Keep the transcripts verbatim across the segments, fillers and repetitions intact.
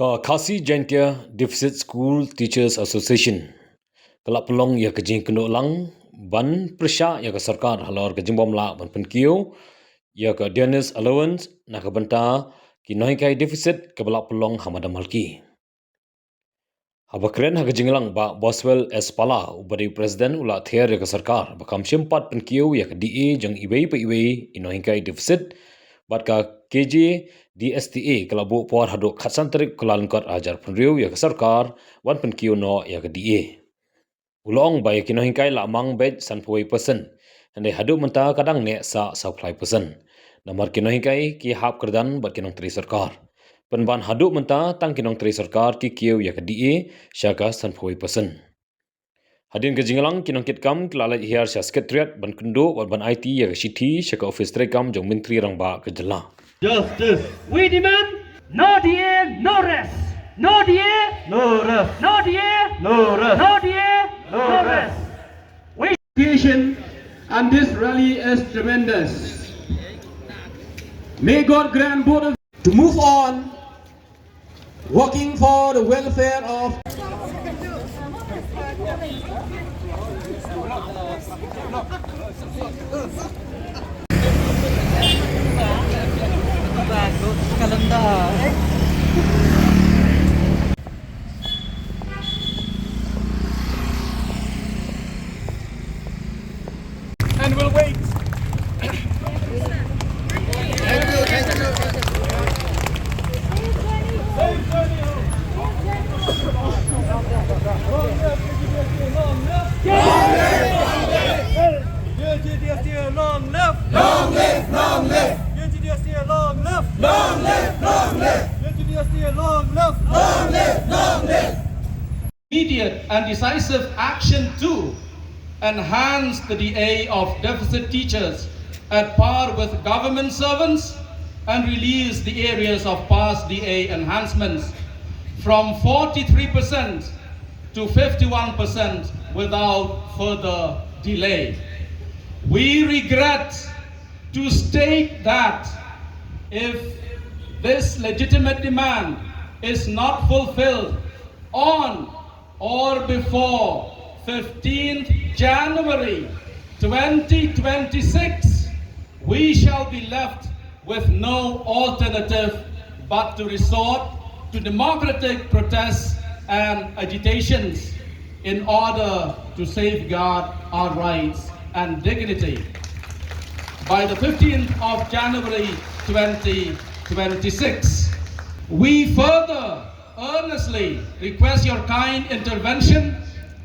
Ka Khasi Jaintia Deficit School Teachers Association ka la pynlong ïa ka jingkynduh lang ban pyrshah ïa ka sorkar halor ka jingbym lah ban pynkiew ïa ka dearness allowance na ka bynta ki nonghikai deficit kaba la pynlong ha madan Malki. Haba kren ha ka jingïalang, Bah Boswell S Pala, uba dei u president, u la ther ïa ka sorkar ba kam shym pat pynkiew ïa ka D A jong iwei pa iwei i nonghikai deficit, bad ka K J D S T A ka la buh por haduh khatsan tarik Kyllalyngkot ar hajar phew hynriew ïa ka sorkar ban pynkiew noh ïa ka D A. U la ong ba ïa ki nonghikai la mang beit sanphew wei percent, hynrei haduh mynta ka dang neh sah sawphew lai percent. Namar ki nonghikai ki hap kyrdan bad ki nongtrei sorkar. Pynban haduh mynta tang ki nongtrei sorkar ki kiew ïa ka D A sha ka sanphew wei percent. Hadien ka jingïalang, ki nongkitkam ki la leit hiar sha Secretariat ban kynduh bad ban aiti ïa ka shithi sha ka ophis treikam jong u Myntri Rangbah ka jylla. Justice. We demand no D A, no rest. No D A, no rest. No D A, no rest. No D A, no rest. Education, and this rally is tremendous. May God grant both of to move on, working for the welfare of And we'll wait. K J D S T A, long live! Long live, long live! K J D S T A, long live! Long live, long live! K J D S T A, long live! Long live, long live! Immediate and decisive action to enhance the D A of deficit teachers at par with government servants and release the arrears of past D A enhancements from forty-three percent to fifty-one percent without further delay. We regret to state that if this legitimate demand is not fulfilled on or before fifteenth January twenty twenty-six, we shall be left with no alternative but to resort to democratic protests and agitations in order to safeguard our rights and dignity. By the fifteenth of January twenty twenty-six, we further earnestly request your kind intervention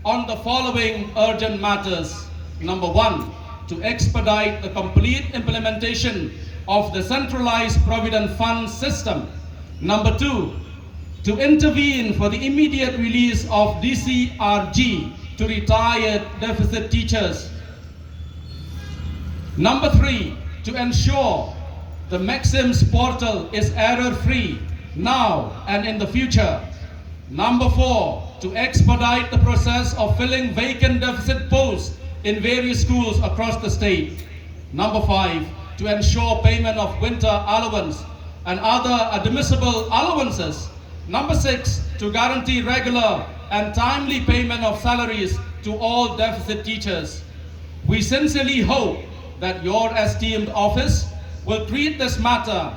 on the following urgent matters. Number one, to expedite the complete implementation of the centralized provident fund system. Number two, to intervene for the immediate release of D C R G to retired deficit teachers. Number three, to ensure the Maxims portal is error-free now and in the future. Number four, to expedite the process of filling vacant deficit posts in various schools across the state. Number five, to ensure payment of winter allowance and other admissible allowances. Number six, to guarantee regular and timely payment of salaries to all deficit teachers. We sincerely hope that your esteemed office will treat this matter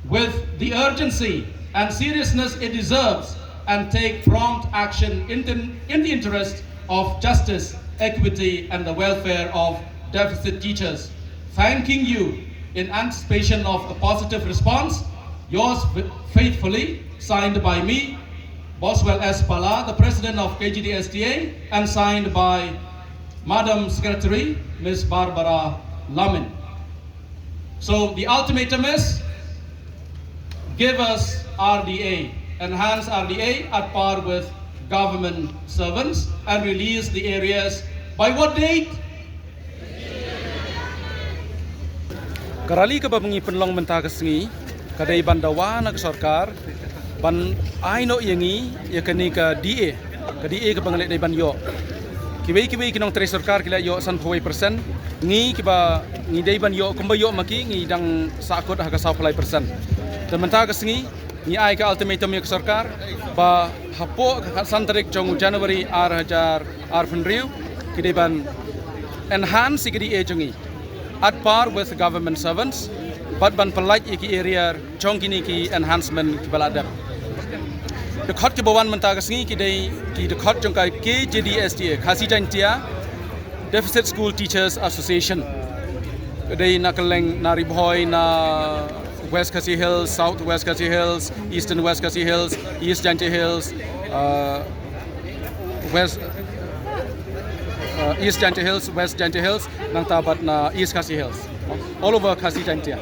with the urgency and seriousness it deserves and take prompt action in the, in the interest of justice, equity, and the welfare of deficit teachers. Thanking you in anticipation of a positive response, yours faithfully, signed by me, Boswell S Pala, the President of K G D S T A, and signed by Madam Secretary, Miss Barbara Lamin. So the ultimatum is, give us R D A, enhance R D A at par with government servants, and release the arrears. By what date? Ka rally kaba ngi pynlong mynta ka sngi ka dei ban dawa na ka sorkar ban ai noh ïa ngi ïa kane ka D A, ka D A kaba ngi la dei ban ïoh. Kiwei kiwei ki nongtrei sorkar ki la ïoh sanphew wei percent, ngi kiba ngi dei ban ïoh kumba ïoh ma ki ngi dang sahkut ha ka sawphew lai percent. Te mynta ka sngi Ngi ai ka ultimatum ïa ka sorkar ba hapoh ka khatsan tarik jong January ar hajar arphew hynriew ki dei ban enhance ïa ka D A jong ngi at par with government servants bad ban pyllait ïa ki arrear jong kine ki enhancement kiba la dep. Dkhot kiba wan mynta ka sngi ki dei ki dkhot jong ka K J D S T A, Khasi Jaintia Deficit School Teachers Association. Ka dei na kylleng na Ri Bhoi, na West Khasi Hills, South West Khasi Hills, Eastern West Khasi Hills, East Jaintia Hills, uh, West, uh, East Jaintia Hills, West Jaintia Hills, nangta bad na East Khasi Hills. All over Khasi Jaintia.